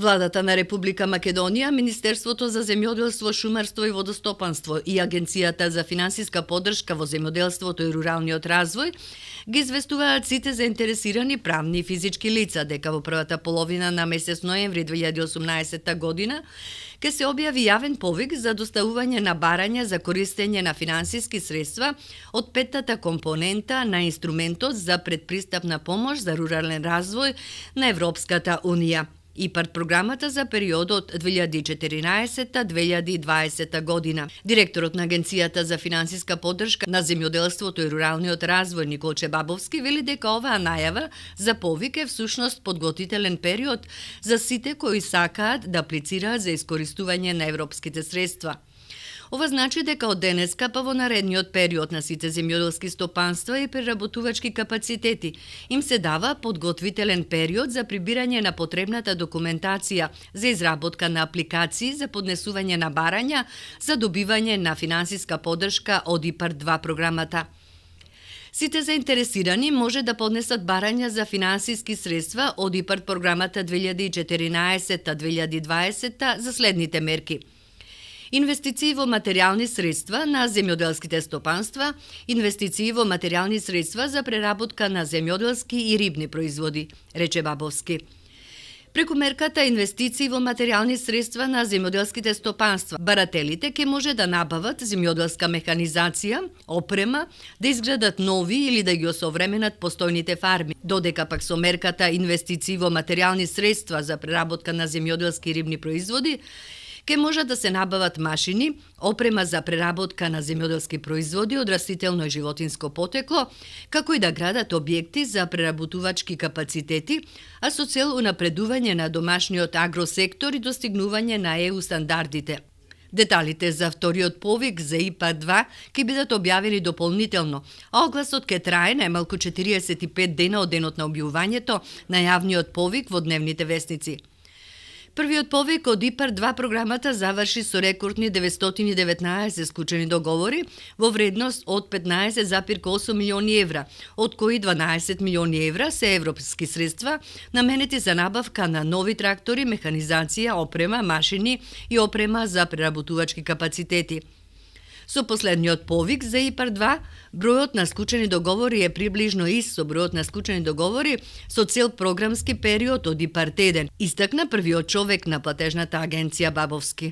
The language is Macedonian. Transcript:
Владата на Република Македонија, Министерството за земјоделство, шумарство и водостопанство и Агенцијата за финансиска поддршка во земјоделството и руралниот развој ги известуваат сите заинтересирани правни и физички лица дека во првата половина на месец ноември 2018 година ќе се објави јавен повик за доставување на барања за користење на финансиски средства од петтата компонента на инструментот за предпристапна помош за рурален развој на Европската Унија. ИПАРД програмата за периодот 2014-2020 година. Директорот на Агенцијата за финансиска поддршка на земјоделството и руралниот развој Николче Бабовски вели дека оваа најава за повик е всушност подготвителен период за сите кои сакаат да аплицираат за искористување на европските средства. Ова значи дека од денеска па во наредниот период на сите земјоделски стопанства и преработувачки капацитети им се дава подготвителен период за прибирање на потребната документација за изработка на апликации за поднесување на барања за добивање на финансиска поддршка од ИПАРД 2 програмата. Сите заинтересирани може да поднесат барања за финансиски средства од ИПАРД програмата 2014-2020 за следните мерки: инвестиции во материјални средства на земјоделските стопанства, инвестиции во материјални средства за преработка на земјоделски и рибни производи, рече Бабовски. Преку мерката инвестиции во материјални средства на земјоделските стопанства, барателите ќе може да набават земјоделска механизација, опрема, да изградат нови или да ги осовременат постојните фарми, додека пак со мерката инвестиции во материјални средства за преработка на земјоделски и рибни производи, ке може да се набават машини, опрема за преработка на земјоделски производи од растително и животинско потекло, како и да градат објекти за преработувачки капацитети, а со цел унапредување на домашниот агросектор и достигнување на ЕУ стандардите. Деталите за вториот повик за ИПАРД 2 ќе бидат објавени дополнително, а огласот ќе трае најмалку 45 дена од денот на објавувањето на јавниот повик во дневните вестници. Првиот повик од ИПАРД 2 програмата заврши со рекордни 919 склучени договори во вредност од 15,8 милиони евра, од кои 12 милиони евра се европски средства наменети за набавка на нови трактори, механизација, опрема, машини и опрема за преработувачки капацитети. Со последниот повик за ИПАРД 2, бројот на склучени договори е приближно ист со бројот на склучени договори со цел програмски период од ИПАРД 1, истакна првиот човек на платежната агенција Бабовски.